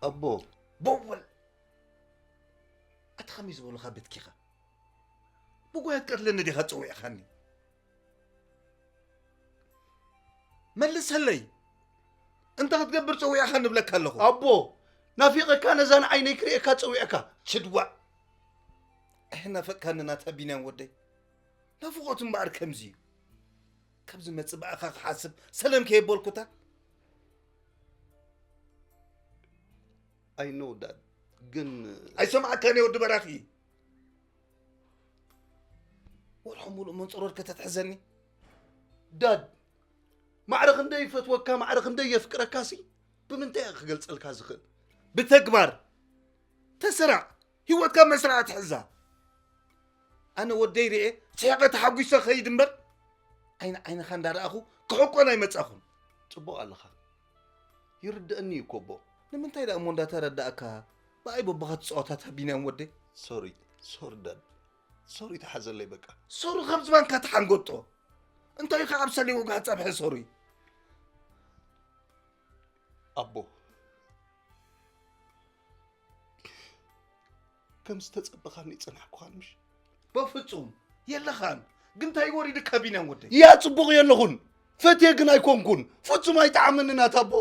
ኣቦ። ቦወል ኣታ ከመይ ዝበሉኻ በትኪኻ? ብጎያ ትቀትለኒ ዲኻ ጸዊዕኻኒ? መልሰለይ። እንታይ ክትገብር ጸዊዕኻ ንብለካ ኣለኹ? ኣቦ፣ ናፊቐካ ነዛ ንዓይነይ ክርእየካ ጸዊዕካ። ችድዋእ። ኣይናፈቅካኒ ናታ ቢንያም ወደይ። ናፍቆት እምበኣር ከምዚ እዩ። ካብ ዝመጽእ ብኣኻ ክሓስብ ሰለም ከየበልኩታ። I know dad፣ ግን ኣይሰማዕካን እየ ወዲ በራኺ። ወርሒ ሙሉእ መንጸሮር ከተትሕዘኒ። ዳድ፣ ማዕረ ክንደይ ይፈትወካ፣ ማዕረ ክንደይ የፍቅረካ ሲ ብምንታይ እየ ክገልጸልካ ዝኽእል? ብተግባር ተሰራዕ፣ ህይወትካ መስርዓ ትሕዛ። ኣነ ወደይ ርኤ ስሒቐ ተሓጒሰ ኸይድ እምበር ዓይኒ ዓይንኻ እንዳረኣኹ ክሕቆን ኣይመጻኹን። ጽቡቕ ኣለኻ። ይርድእኒ እዩ እኮ ኣቦ። ንምንታይ ደኣ እሞ እንዳተረዳእካ ብኣይ በቦኻ ትጻወት ኣታ ቢንያም ወደይ? ሶሪ፣ ሶሪ ዳድ። ሶሪ ተሓዘለይ በቃ። ሶሪ ካብ ዝባንካ ተሓንጎጦ። እንታይ ኢኻ ኣብ ሰሌ ወግዓ ጸብሒ ሶሪ? ኣቦ፣ ከም ዝተጸበኻኒ ጸናሕኩኻን ምሽ? በፍጹም የለኻን። ግን እንታይ ወሪድካ ቢንያም ወደይ? ያ ጽቡቕ የለኹን። ፈትየ ግን ኣይኮንኩን። ፍጹም ኣይጠዓመንን ኣታ ኣቦ።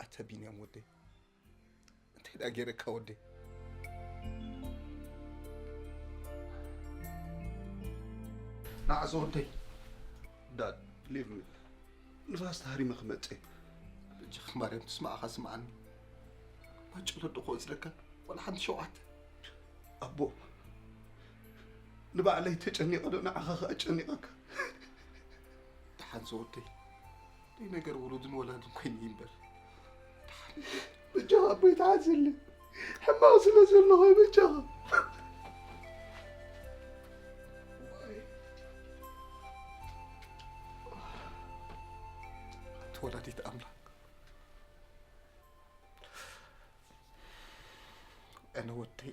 ኣታ ቢንያም ወደይ፣ እንታይ ደኣ ገይረካ ወደይ? ንዓዞ ወደይ። ዳድ፣ ሊቭ ሚ። ንፋስ ተሃሪመ ክመጽእ። በጃኻ ማርያም ትስማዕኻ ስምዓኒ። ማጨሎ ዶ ክወስደካ? ዋላ ሓንቲ ሸውዓተ። ኣቦ፣ ንባዕለይ ተጨኒቐ ዶ ንዓኻ ከኣ ጨኒቐካ? ደሓን ዝወደይ፣ ደይ ነገር ውሉድን ወላድን ኮይኑ እዩ እምበር። ደሓን። በጃኻ ኣቦይ ተሓዘለይ። ሕማቕ ስለ ዘለኹ በጃኻ። ኣንቲ ወላዲት ኣምላኽ። ኣነ ወደይ።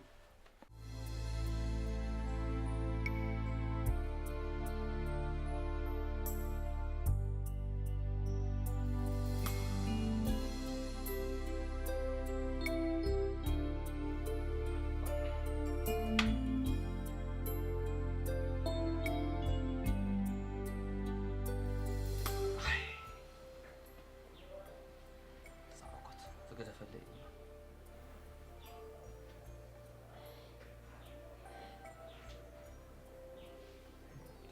ተጻወኮት ዝገደፈለይ እዩ።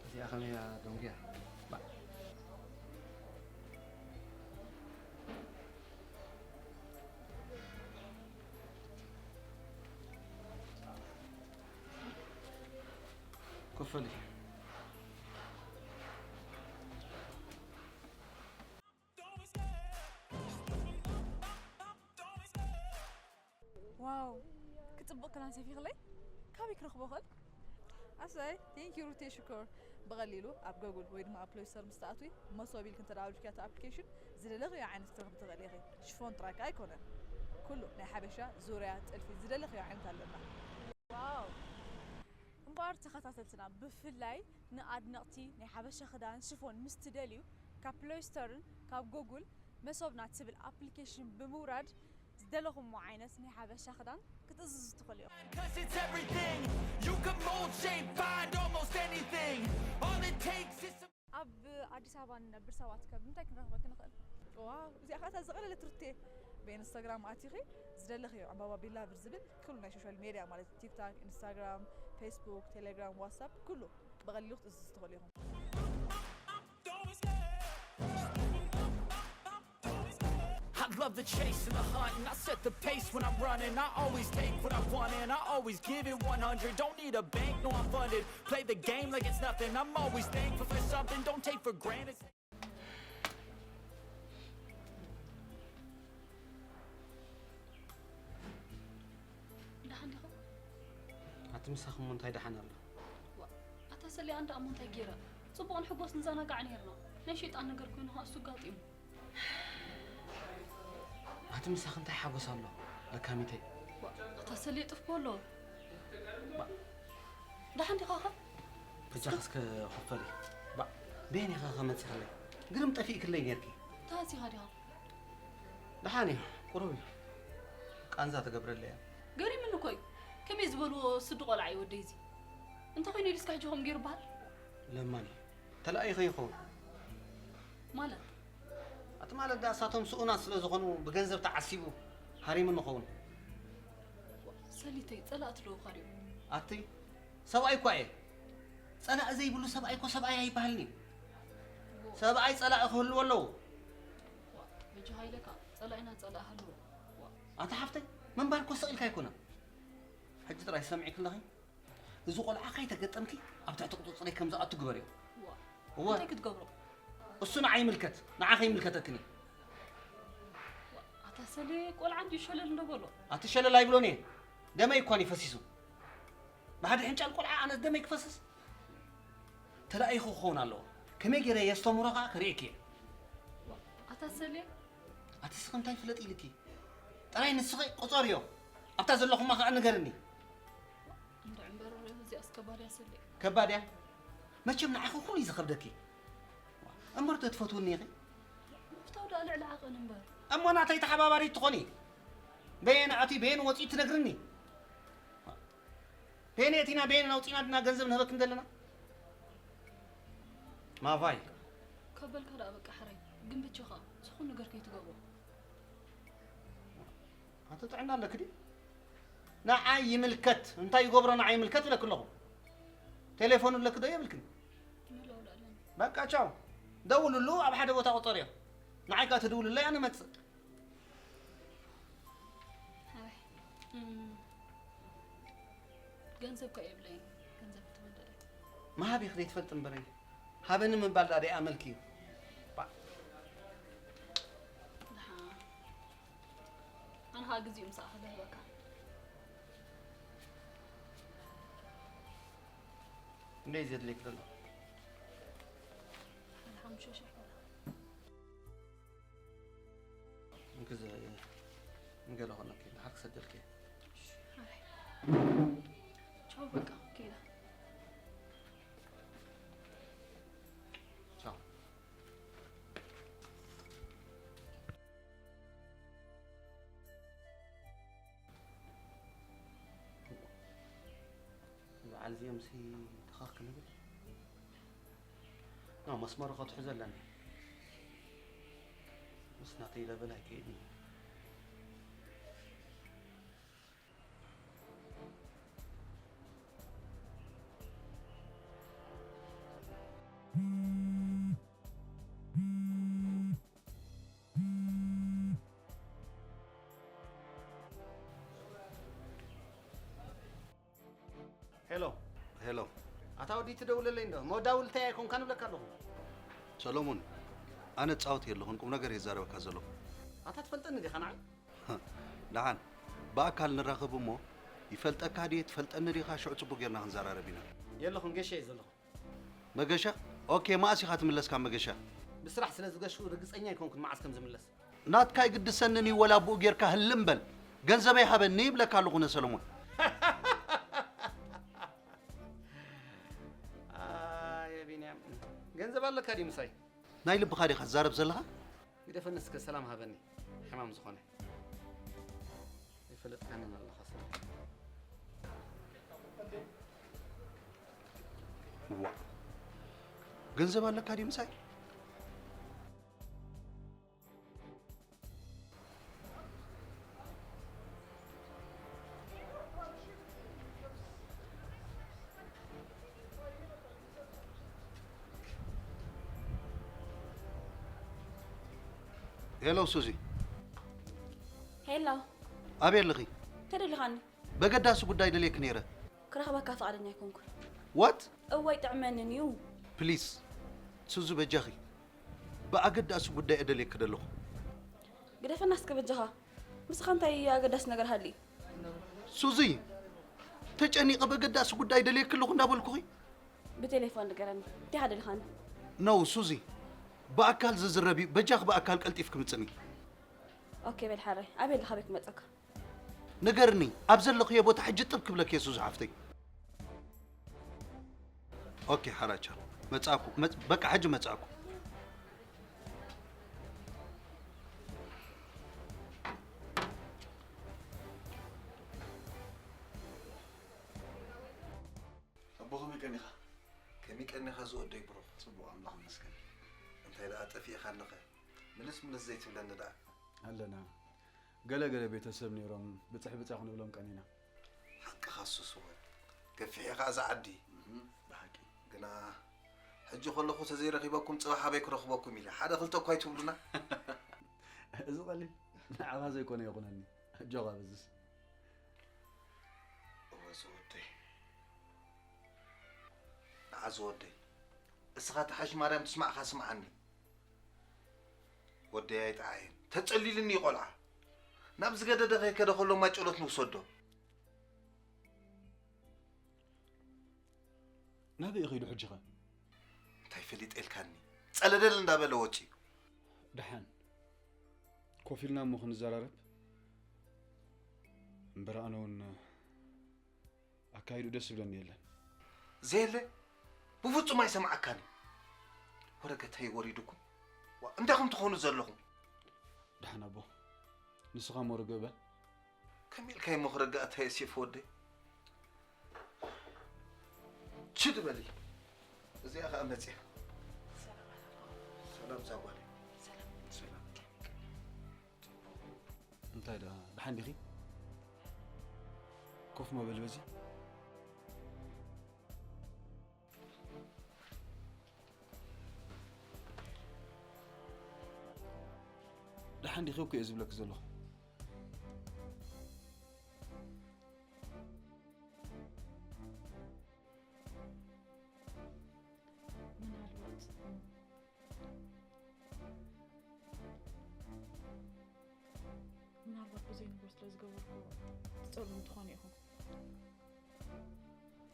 እዚኣ ከመይ እያ ደንጉያ? ባ- ክፈሊ። ዋው፣ ክጽብቕ ክዳን ሰፊኽለይ። ካበይ ክረኽቦ እኽእል? ኣሰይ፣ ቴንክ ዩ ሩቴ ሽኮር። ብቐሊሉ ኣብ ጎጉል ወይ ድማ ኣብ ፕሌይ ስቶር ምስ ትኣትዊ፣ መሶብ ኢልኪ እንተ ደኣ ኣውሪድክያ እቲ ኣፕሊኬሽን፣ ዝደለኽዮ ዓይነት ክትረኽቢ ትኽእሊ ኢኺ። ሽፎን ጥራይ ከኣ ኣይኮነን። ኩሉ ናይ ሓበሻ፣ ዙርያ፣ ጥልፊ፣ ዝደለኽዮ ዓይነት ኣለና። ዋው! እምበኣር ተኸታተልትና፣ ብፍላይ ንኣድነቕቲ ናይ ሓበሻ ክዳን ሽፎን ምስ ትደልዩ፣ ካብ ፕሌይ ስቶርን ካብ ጎጉል መሶብና ትብል ኣፕሊኬሽን ብምውራድ ዝደለኹሞ ዓይነት ናይ ሓበሻ ክዳን ክትእዝዙ ትኽእሉ ኢኹም። Cause it's everything. You can mold, shape, find almost anything. All it takes is some ኣብ ኣዲስ ኣበባ ንነብር ሰባት ከ ብምንታይ ክንረኽበኪ ንኽእል? ዋው፣ እዚኣ ኸኣ እታ ዝቐለለት ሩቴ። ብኢንስታግራም ኣቲኺ ዝደለኽዮ ዕምባባ ቢላቭድ ዝብል ኩሉ ናይ ሶሻል ሜድያ ማለት ቲክታክ፣ ኢንስታግራም፣ ፌስቡክ፣ ቴሌግራም፣ ዋትሳፕ ኩሉ ብቐሊሉ ክትእዝዙ ትኽእሉ ኢኹም። I love the chase and the hunt, and I set the pace when I'm running. I always take what I want, and I always give it one hundred. Don't need a bank, no, I'm funded. Play the game like it's nothing. I'm always thankful for something. Don't take for granted. ደሓን ዲኻ? ኣቲ ምሳኹም እንታይ ደሓን ኣሎ? ዋ፣ ኣታ ሰሊኣ እንዳ እሞ እንታይ ገይራ? ጽቡቕ ንሕጎስ ንዘናጋዕ ነይርና። ናይ ሸይጣን ነገር ኮይኑ ኸኣ እሱ ጋጢሙ። ኣቲ ምሳኽ እንታይ ሓጎስ ኣሎ? ለካሚተይ። ዋ፣ ኣታ ሰሊእ ጥፍኮ ኣሎ። ባ- ደሓን ዲኻ ኸ? በጃኻ እስከ ኮፈሊ። ባ- በየን ኢኻ ከመጺኽለይ? ግርም ጠፊእክለይ ነይርኪ። ተሃሲኻ ዲኻ? ደሓን እዩ፣ ቁሩብ እዩ። ቃንዛ ትገብረለይ እያ። ገሪምኒ እኮ እዩ። ከመይ ዝበልዎ ስዲ ቆልዓ እዩ ወደይ እዚ። እንተኾይኑ ኢሉ እስከ ሕጂ ከምኡ ገይሩ በሃል? ለማኒ፣ ተላኢኹ ይኸውን። ማለት? ኣቲ ማለት ደኣ እሳቶም ስኡናት ስለ ዝኾኑ ብገንዘብ ተዓሲቡ ሃሪሙ ንኸውን። ሰሊተይ፣ ጸላእቲ ዶ ካሪኡ? ኣቲ ሰብኣይ እኳ እየ። ጸላኢ ዘይብሉ ሰብኣይ እኮ ሰብኣይ ኣይበሃልን እዩ። ሰብኣይ ጸላኢ ክህልዎ ኣለዎ። ዋ፣ በጃኻ ኢለካ፣ ጸላኢና ጸላኢ ሃልዎ። ዋ። ኣታ ሓፍተይ፣ ምንባር እኮ ስቕ ኢልካ ኣይኮነን። ሕጂ ጥራይ ሰሚዕኪ ኣለኺ? እዚ ቆልዓ ከይተገጠምኪ ኣብ ትሕቲ ቁጽጽረይ ከም ዝኣቱ ግበርዮ። ዋ፣ እወ። እንታይ ክትገብሮ? እሱ ንዓይ ይምልከት፣ ንዓኺ ይምልከተክን እዩ። ዋ፣ ኣታ ሰሌ፣ ቆልዓ እንድዩ ሸለል እንዶ በሎ። ኣቲ ሸለል ኣይብሎን እየ። ደመይ እኳ እዩ ፈሲሱ። ብሓደ ሕንጫል ቆልዓ ኣነስ ደመይ ክፈስስ? ተላኢኹ ክኸውን ኣለዎ። ከመይ ገይረ የስተምሮ ከኣ ከርእየኪ እየ። ኣታ ሰሌ። ኣቲ ስኺ እንታይ ፍለጥ ኢልኪ? ጥራይ ንስኺ ቁጸርዮ። ኣብታ ዘለኹማ ከኣ ንገርኒ። እንድዒ እምበር እዚኣስ ከባድ እያ ሰሌ። ከባድ እያ? መቸም ንዓኺ ኩሉ እዩ ዝኸብደኪ። እምበር ዶ ትፈትውኒ ኢኺ? ምፍታው ደኣ ልዕሊ ዓቐን እምበር። እሞ ናተይ ተሓባባሪት ትኾኒ? በየን ኣትዩ በየን ወፂኡ ትነግርኒ? በየን የእቲና በየን ኣውፂና ድና ገንዘብ ንህበክን ዘለና? ማቫይ። ካብ በልካ ደኣ በቃ ሕራይ። ግን በጃኻ ዝኾነ ነገር ከይትገብሮ። ኣቲ ጥዕና ኣለኪ ድዩ? ንዓይ ይምልከት። እንታይ ይገብሮ ንዓይ ይምልከት ብለኪ ኣለኹ። ቴሌፎን ኣለኪ ዶ የብልክን? መለወሊ ኣለኒ። በቃ ቻው። ደውልሉ፣ ኣብ ሓደ ቦታ ቁጸርዮ። ንዓይ ከኣ ትድውልለይ፣ ኣነ እመጽእ። ኣይ፣ እም፣ ገንዘብ ከ የብለይን። ገንዘብ ትመደለይ። ምሃብ ኢኺ ዘይትፈልጢ እምበረይ። ሃበኒ ምባል ደኣ ደኣ መልኪ እዩ። ባ- ደሓን። ኣነ ኸኣ ግዜኡ ምሳኣ ክህበካ። ክንደይ እዩ ዘድልየኪ ዘሎ? ሓደ ሓሙሽተ ሽሕ ዶላር። እንክዘ ንገለ ኾነኪ፣ ድሓር ክሰደልኪ። ኣይ። ቻው፣ በቃ፣ ከይደ። ቻው። በዓል እዚኦም ሲ ተኻኽ ክንብል? ኖ፣ መስመሩ ከትሕዞ ኣለኒ። ምስ ናተይ ለበል ኣይከይድን እዩ። ሄሎ። ሄሎ። ኣታ ወዲ ትደውለለይ እንዶ? መወዳውልተይ ኣይኮንካን እብለካ ኣለኹ። ሰሎሞን፣ ኣነ እጻወት የለኹን፣ ቁም ነገር እየ ዝዛረበካ ዘለኹ። ኣታ ትፈልጠኒ ዲኻ ንዓይ? ደሓን፣ ብኣካል ንራኸብ እሞ፣ ይፈልጠካ ድየ ትፈልጠኒ ዲኻ? ሽዑ ጽቡቕ ጌርና ክንዘራረብ ኢና። የለኹን፣ ገሸ እየ ዘለኹ። መገሻ? ኦኬ፣ መኣስ ኢኻ ትምለስ ካብ መገሻ? ብስራሕ ስለ ዝገሹ ርግጸኛ ኣይኮንኩን መዓስ ከም ዝምለስ። ናትካ ኣይግድሰንን እዩ፣ ወላ ብኡ ጌርካ ህልም በል። ገንዘበይ ሃበኒ ይብለካ ኣለኹ ነ ሰለሞን። ኣየ ቢንያም፣ ገንዘብ ኣለካ ድዩ ምሳይ? ናይ ልብኻ ዲኻ ትዛረብ ዘለኻ? ግደፈኒ እስከ ሰላም ሃበኒ፣ ሕማም ዝኾነ። ኣይፈለጥካንን ኣለኻ ሰብ። ዋ፣ ገንዘብ ኣለካ ድዩ ምሳይ? ሄሎ ሱዚ። ሄሎ። ኣበይ ኣለኺ? እንታይ ደሊኻኒ? በገዳሲ ጉዳይ ደልየኪ ነይረ። ክረኽበካ ፍቓደኛ ኣይኮንኩን። ዋት? እወ ኣይጥዕመንን እዩ። ፕሊስ ሱዚ በጃኺ። ብኣገዳሲ ጉዳይ እደልየኪ ደለኹ። ግደፈና እስከ በጃኻ። ምስኻ እንታይ ኣገዳሲ ነገር ሃልዩ? ሱዚ፣ ተጨኒቐ በገዳሲ ጉዳይ ደልየኪ ኣለኹ እንዳበልኩኺ። ብቴሌፎን ንገረኒ። እንታይ ኢኻ ደሊኻኒ? ኖ ሱዚ፣ ብኣካል ዝዝረብ እዩ። በጃኺ ብኣካል ቀልጢፍኪ ምጽኒ። ኦኬ በል ሓራይ። ኣበይ ኣለኻ? ኣበይ ክመጸካ? ንገርኒ፣ ኣብ ዘለኽዮ ቦታ ሕጂ ጥብ ክብለኪ እየ ሱዚ ሓፍተይ። ኦኬ ሓራይ ቻው። መጻእኩ። መጽ-፣ በቃ ሕጂ መጻእኩ። ከመይ ቀኒኻ? ከመይ ቀኒኻ ዝወደይ ብሩኽ? ጽቡቕ ኣምላኽ ይመስገን። እንታይ ደኣ ጠፊእኻ ኣለኸ? ምልስ ምልስ ዘይትብለኒ ደኣ? ኣለና። ገለ ገለ ቤተሰብ ነይሮም ብጽሕ ብጻ ክንብሎም ቀኒና። ሓቅኻ ሱስወ። ገፊሕ ኢኻ እዛ ዓዲ። እህ፣ ብሓቂ። ግና ሕጂ ከለኹ ተዘይረኺበኩም ጽባሕ ኣበይ ክረኽበኩም ኢለ። ሓደ ክልተ እኳ ኣይትብሉና? እዚ ቀሊል ንዓኻ ዘይኮነ ይኹነኒ። ኣጆኻ በዝስ። እወ ዝወደይ። ንዓ ዝወደይ። እስኻ ተሓሽ ማርያም ትስማዕካ ስምዓኒ። ወደይ ኣይጠዓየን። ተጸሊልኒ እዩ ቆልዓ። ናብ ዝገደደ ከይከደ ከሎ ማይ ጨሎት ንውሰዶ። ናበይ እዩ ኸይዱ ሕጂ ኸ? እንታይ ፈሊጠ ኢልካኒ? ጸለደል እንዳበለ ወጺኡ። ደሓን ኮፍ ኢልና እሞ ክንዘራረብ። እምበር ኣነ እውን ኣካይዱ ደስ ዝብለኒ የለን። ዘየለ ብፍጹም ኣይሰምዓካን እዩ። ወረገተይ ወሪዱኩም። ዋ፣ እንታይ ኹም ትኾኑ ዘለኹም? ደሓን ኣቦ፣ ንስኻ እሞ ርግእ በል። ከመይ ኢልካ እሞ ክርግኣታ የሴፍ ወደይ? ችድ በሊ። እዚኣ ኸኣ መጽያ። ሰላም እዛ ጓለይ። ሰላም። እንታይ ደኣ፣ ደሓን ዲኺ? ኮፍ ሞ በሊ በዚ። ደሓን ዲኺ እኮ እየ ዝብለኪ ዘለኹ። ምናልባት፣ ምናልባት ብዘይ ንቡር ስለ ዝገበርኩዎ ትጸልኡ ትኾኑ ኢኹም።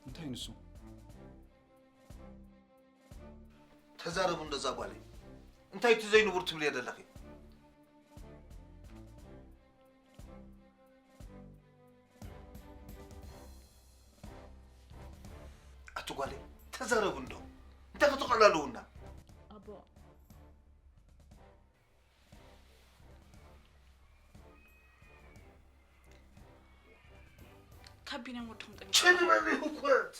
እንታይ ንሱ? ተዛረቡ እንደዛ ጓለይ። እንታይ እቲ ዘይንቡር ትብልዮ ዘለኺ? ኣቲ ጓለይ፣ ተዛረቡ እንዶ። እንታይ ክትቐላልውና? ኣቦ፣ ካብ ቢንያም ወድኹም ጠንቀቑ። ጭድ በሊ ህኮት።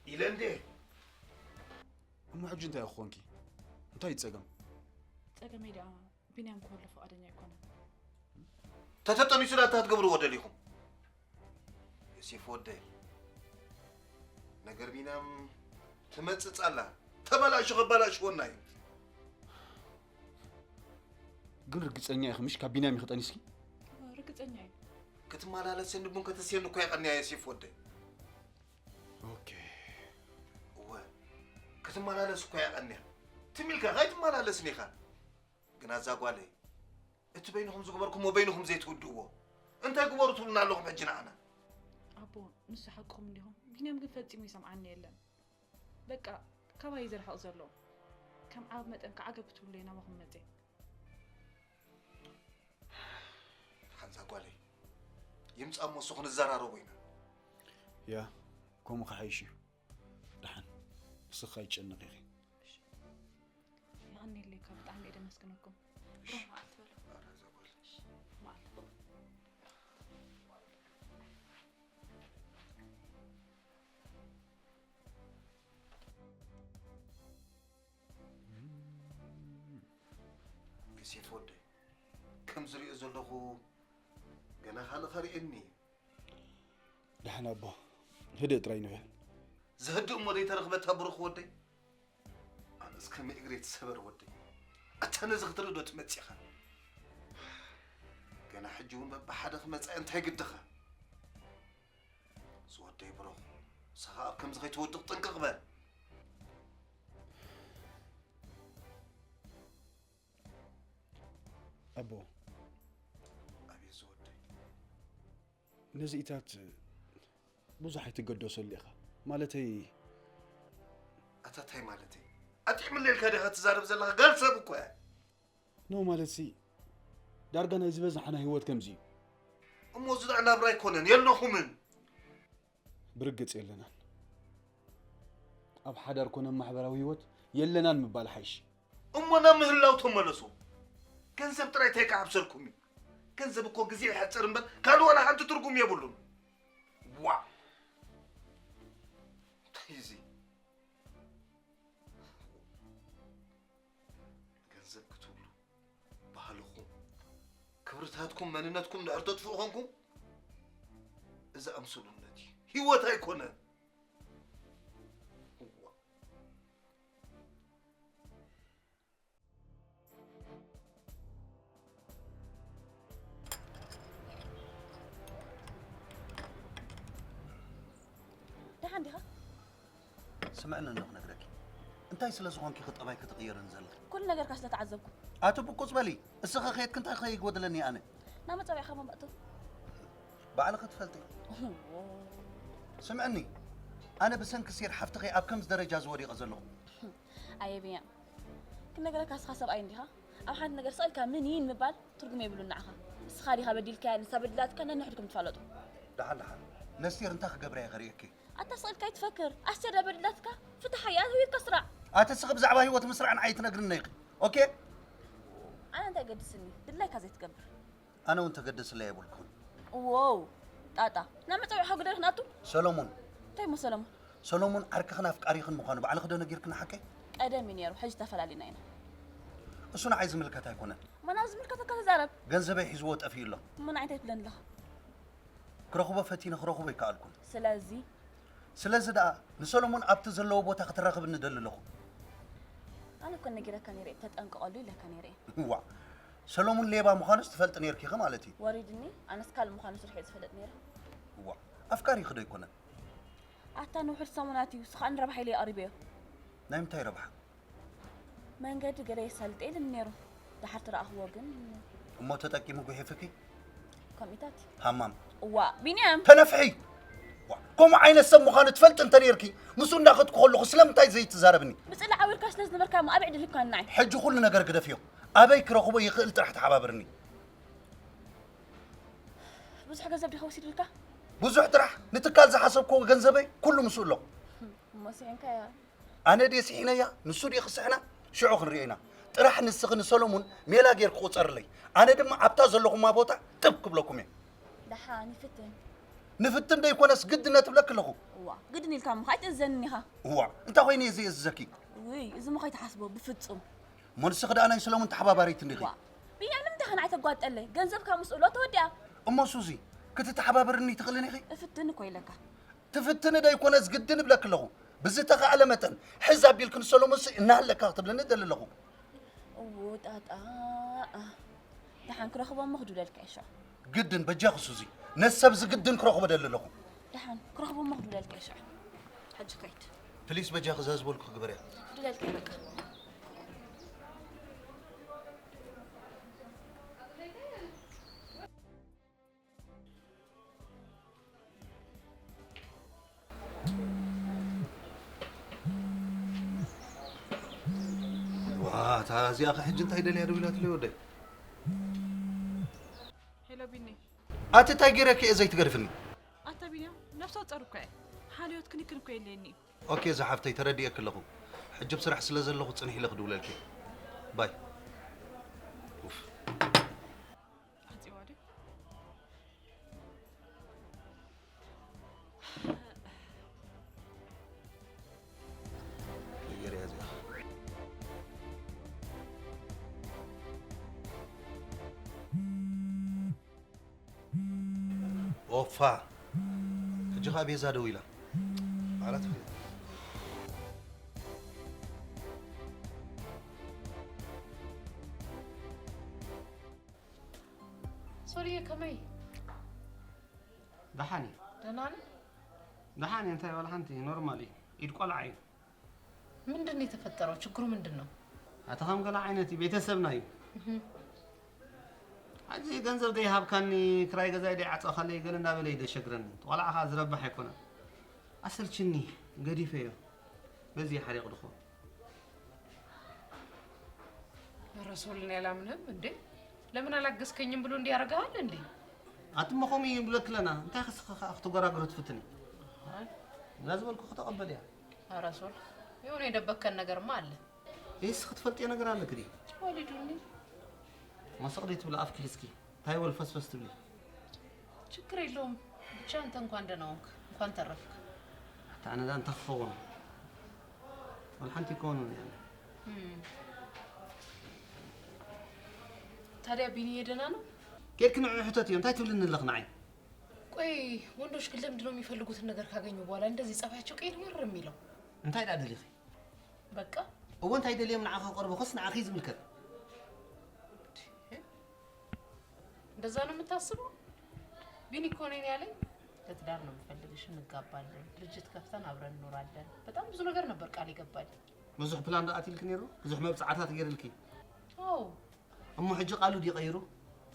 ኢለ እንዴ? እሞ ሕጂ እንታይ ክኾንኪ? እንታይ እዩ ጸገም? ጸገመይ ደኣ ቢንያም ክህሉ ፍቓደኛ ኣይኮነን። ተተጠኒሱ ዳታ ትገብርዎ ደሊኹም? ዮሴፍ ወደይ፣ ነገር ቢንያም ትመጽጽ ኣላ። ተበላሹ ከባላሽወና እዩ። ግን ርግጸኛ ኢኺ ምሽ ካብ ቢንያም ኢኺ ጠኒስኪ? ርግጸኛ እየ። ክትመላለስን ቡን ከተስየኒ እኮ የቐንያ ዮሴፍ ወደይ። ኦኬ። እወ፣ ክትመላለስ እኮ የቐንያ። ትም ኢልካ ኣይትመላለስን ኢኻ። ግና እዛ ጓለይ፣ እቲ በይንኹም ዝገበርኩሞ በይንኹም ዘይትውድእዎ እንታይ ግበሩ ትብሉና ኣለኹም ሕጂ ንዓና? ኣቦ፣ ንሱ ሓቅኹም እንዲኹም። ቢንያም ግን ፈጺሙ ይሰምዓኒ የለን። በቃ፣ ካባይ እዩ ዝርሕቕ ዘሎ። ከም ዓብ መጠን ከዓ ገብ ትብሉ ናባኹም መጽእ። ሓንዛ ጓለይ፣ ይምጻእ እሞ እሱ ክንዘራረቦ ኢና። ያ፣ ከምኡ ክሓይሽ እዩ። ደሓን፣ ንስኻ ኣይትጨነቕ ኢኺ። እሺ። የቐንየለይ እኳ፣ ብጣዕሚ እየ ደመስግነኩም። እሺ። ብሩኽ መዓልቲ በሉ። ኧረ፣ እዛ ጓል። እሺ፣ መዓልቲ። ዮሴፍ ወደይ፣ ከም ዝሪኦ ዘለኹ ገና ካልእ ኸርእየኒ እዩ። ደሓን ኣቦ፣ ህድእ ጥራይ ንበል። ዘህድእ እሞ ዘይተረኽበታ ብሩኽ ወደይ። ኣነስ ከመይ እግረይ ትሰበር ወደይ። ኣታ ነዚ ክትርኢ ዶ ትመጽእ ኢኻ? ገና ሕጂ እውን በብሓደ ክመጽእ እንታይ ግድኻ? ዝወደይ ብሩኽ፣ ንስኻ ኣብ ከምዚ ከይትወድቕ ጥንቅቕ በል። ኣቦ። ኣቤት ዝወደይ። ነዚ ኢታት ብዙሕ ኣይትገደሰሉ ኢኻ። ማለተይ ኣታ ታይ ማለተይ? ኣጥዕምለይ ኢልካ ዲኻ ትዛረብ ዘለኻ? ጋል ሰብ እኮ እያ። ኖ ማለትሲ ዳርጋ ናይ ዝበዝሓና ህይወት ከምዚ እዩ። እሞ እዚ ደኣ ናብራ ኣይኮነን፣ የለኹምን። ብርግጽ የለናን። ኣብ ሓዳር ኮነ ማሕበራዊ ህይወት የለናን ምባል ሓይሽ። እሞ ናብ ምህላው ተመለሱ። ገንዘብ ጥራይ እንታይ ክዓብሰልኩም እዩ? ገንዘብ እኮ ግዜ ይሕጽር እምበር ካልእ ዋላ ሓንቲ ትርጉም የብሉን። ዋ! ታትኩም መንነትኩም ድሕር ተጥፍኡ ኾንኩም፣ እዚ ኣምስሉነት እዩ። ህይወት ኣይኮነን። እዋ። ደሓን ዲኻ? ስምዕኒ እንዶ ክነግረኪ። እንታይ ስለ ዝኾንኪ ኸ ጠባይኪ ትቕይርን ዘለኺ? ኩሉ ነገርካ ስለ ተዓዘብኩ። ኣቲ ብቁጽ በሊ። እስኺ ኸ ከየድኪ እንታይ ኸ ይጎድለኒ ኣነ? ናብ መጸውዒኻ መባእቶ። ባዕልኺ ትፈልጢ። ስምዕኒ። ኣነ ብሰንኪ ሴር ሓፍትኺ ኣብ ከምዚ ደረጃ እዚ ወዲቐ ዘለኹ። ኣየ ብንያም። ክነግረካ እስኻ ሰብኣይ እንዲኻ? ኣብ ሓንቲ ነገር ስቕ ኢልካ ምን ይን ምባል ትርጉም የብሉን ንዓኻ። እስኻ ዲኻ በዲልካያ ንሳ በዲላትካ ነንሕድኩም ትፋለጡ። ደሓን ደሓን ነስቴር እንታይ ክገብራ እየ ከርእየኪ? ኣታ ስቕ ኢልካ ኣይትፈክር። ኣስቴር ድያ በዲላትካ? ፍትሓያ ህይወትካ ስራዕ። ኣቲ እስኺ ብዛዕባ ህይወት ምስራዕን ኣይትነግርኒ ኢኺ ኦኬ? ኣነ እንታይ ገድስኒ ድላይካ ዘይትገብር። ኣነ እውን ተገደስለይ ኣይበልኩን። ዎው ጣጣ ናብ መጸውዒ ሓጉደሪ ክንኣቱ። ሰሎሙን እንታይ እሞ ሰሎሙን? ሰሎሙን ዓርክኽን ኣፍቃሪኽን ምዃኑ ባዕልኺ ዶ ነጊርክኒ ሓቀይ? ቀደም እዩ ነይሩ ሕጂ ተፈላሊና ኢና። እሱ ንዓይ ዝምልከት ኣይኮነን። ማን ኣብ ዝምልከተካ ተዛረብ። ገንዘበይ ሒዝዎ ጠፊኡ ኣሎ። እሞ ንዓይ እንታይ ትብለኒ ኣለኻ? ክረኽቦ ፈቲነ ክረኽቦ ኣይከኣልኩን። ስለዚ ስለዚ ደኣ ንሰሎሞን ኣብቲ ዘለዎ ቦታ ክትራኽብኒ እደሊ ኣለኹ። ኣነ እኮ ነጊረካ ነይረ እየ ተጠንቀቐሉ ኢለካ ነይረ እየ። ዋእ ሰሎሙን ሌባ ምዃኑስ ትፈልጢ ነይርኪ ኢኺ ማለት እዩ። ወሪድኒ ኣነስ ካልእ ምዃኑ ስርሑ እየ ዝፈልጥ ነይረ። ዋእ ኣፍቃሪኺ ዶ ኣይኮነን? ኣታ ንውሑድ ሰሙናት እዩ ንሱ ኸኣ ንረብሓ ኢለ እየ ኣቕሪበዮ። ናይ ምንታይ ረብሓ? መንገዲ ገለ የሳልጥ ኢሉኒ ነይሩ። ደሓር ተረኣኽዎ ግን። እሞ ተጠቂሙ ጉሒፍኪ? ከምኢታት እዩ። ሃማም። ዋእ ቢንያም። ተነፍሒ። ዋእ ከምኡ ዓይነት ሰብ ምዃኑ ትፈልጢ እንተ ነይርኪ ምስኡ እንዳኸድኩ ከለኹ ስለምንታይ ዘይትዛረብኒ? ብጽላእ ዓዊርካ ስለ ዝነበርካ እሞ ኣበይ ዕድል ሂብካኒ ንዓይ? ሕጂ ኩሉ ነገር ግደፍዮ። ኣበይ ክረኽቦ ይኽእል ጥራሕ ተሓባብርኒ። ብዙሕ ገንዘብ ዲኻ ወሲዱልካ? ብዙሕ ጥራሕ ንትካል ዝሓሰብክዎ ገንዘበይ ኩሉ ምስኡ ኣሎ። እሞ ስሒንካያ? ኣነ ድየ ስሒነያ ንሱ ድዩ ክስሕና? ሽዑ ክንሪኦ ኢና። ጥራሕ ንስኺ ንሰሎሙን ሜላ ጌርኪ ቁጸርለይ። ኣነ ድማ ኣብታ ዘለኹማ ቦታ ጥብ ክብለኩም እየ። ደሓን ይፍትን። ንፍትን ዶ ኣይኮነስ ግድነ ትብለኪ ኣለኹ። እዋ ግድን ኢልካ እሞ ከኣ ኣይትእዘንን ኢኻ። እዋ እንታይ ኮይነ እየ ዘየእዝዘኪ? ውይ እዚ እሞ ከይትሓስቦ ብፍጹም። እሞ ንስኺ ደኣ ናይ ሰሎሙን ተሓባባሪት እንዲኺ። እዋ ቢንያም ንምንታይ ኢኻ ንዓይ ተጓጥጠለይ? ገንዘብካ ምስኡ ኣሎ ተወዲኣ። እሞ ሱዚ ክትተሓባበርኒ ኣይትኽእልን ኢኺ? እፍትን እኮ ኢለካ። ትፍትኒ ዶ ኣይኮነስ ግድን እብለኪ ኣለኹ። ብዝተኻእለ መጠን ሕዝ ኣቢልኪ ንሰሎሞንሲ እናሃለካ ክትብለኒ እደሊ ኣለኹ። እዎ ጣጣ ደሓን ክረኽቦ እሞ ክድውለልካ እየ ሽዑ። ግድን በጃኺ ሱዚ ነዚ ሰብዚ ግድን ክረኽቦ እደሊ ኣለኹ። ደሓን ክረኽቦ እሞ ክድውለልካ እየ ሽዑ። ሕጂ ከይድ። ፕሊስ በጃኺ እዛ ዝበልኩኺ ግበርያ። ክድውለልካ እየ በቃ። ዋታ እዚኣ ከ ሕጂ እንታይ ደልያ ደዊላትለይ ወደይ? ሄሎ ቢኒ። ኣቲ እንታይ ገይረኪ እየ ዘይትገድፍኒ? ኣታ ቢንያም ነፍሰ ጾር እኮ እየ። ሓልዮት ክንክን እኮ የለየኒ እዩ። ኦኬ ዝሓፍተይ ተረዲኤኪ ኣለኹ። ሕጂ ብስራሕ ስለ ዘለኹ ጽንሒ ኢለ ክድውለልኪ። ባይ። ኡፍ። ኣጽዋ ድዩ? ኦፋ ሕጂ ኸኣ ቤዛ ደው ኢላ። ባዕላ ትፍለጥ። ሶልየ ከመይ? ደሓን እዩ። ደህና ነህ? ደሓን እዩ፣ እንታይ ዋላ ሓንቲ ኖርማል እዩ። ኢድ ቆልዓ እዩ። ምንድን ነው የተፈጠረው? ችግሩ ምንድን ነው? ኣታ ከም ገለ ዓይነት እዩ፣ ቤተሰብና እዩ። ሕጂ ገንዘብ ደይሃብካኒ ክራይ ገዛይ ደይዓጸኻለይ ገለ እንዳበለ እዩ ደሸግረኒ። ቆልዓ ኸኣ ዝረብሕ ኣይኮነን። ኣሰልችኒ፣ ገዲፈዮ። በዚ እዩ ሓሪቕ ድኾ። ኧረ ሶል እኔ አላምንህም እንዴ ለምን አላገዝከኝም ብሎ እንዲህ ያረጋሃል እንዴ? ኣቲ እሞ ከምኡ እዩ ንብለኪ ኣለና። እንታይ ኸ ስኺ ኸኣ ክትጎራግሪ ትፍትኒ? ኣይ። እዛ ዝበልኩኺ ተቐበልያ። ኧረ ሶል የሆነ የደበከን ነገርማ አለ። ይህስ ክትፈልጥዮ ነገር ኣለኪ ድዩ? ወሊዱኒ። መሰቕ ደይ ትብሊ ኣፍኪ ሒዝኪ ታይ ወልፈስፈስ ትብሊ? ችግር የለውም ብቻ አንተ እንኳን ደህና ሆንክ፣ እንኳን ተረፍክ። ኣታ ኣነ ዳ እንታይ ክኸውን? ወላ ሓንቲ ኣይኮኑን ያለ። እም። ታዲያ ቢኒዬ ደህና ነው? ኬድኪ ንዕኡ ሕተትዮ፣ እንታይ ትብልኒ ኣለኺ ንዓይ? ቆይ፣ ወንዶች ግን ለምንድን ነው የሚፈልጉትን ነገር ካገኙ በኋላ እንደዚህ ጸባያቸው ቅይርምር የሚለው? እንታይ ደኣ ደሊኺ? በቃ እወ እንታይ ደልዮም ንዓኺ ክቐርቡኽስ ንዓኺ እዩ ዝምልከት። እንደዛ ነው የምታስበው? ቢኒ እኮ እኔን ያለኝ ለትዳር ነው የምፈልግሽ፣ እንጋባለን፣ ድርጅት ከፍተን አብረን እንኖራለን። በጣም ብዙ ነገር ነበር ቃል የገባልኝ። ብዙሕ ፕላን ደኣ ኣትይልኪ ነይሩ? ብዙሕ መብጽዓታት ገይርልኪ? አዎ እሞ ሕጂ ቃሉ ድዩ ቀይሩ?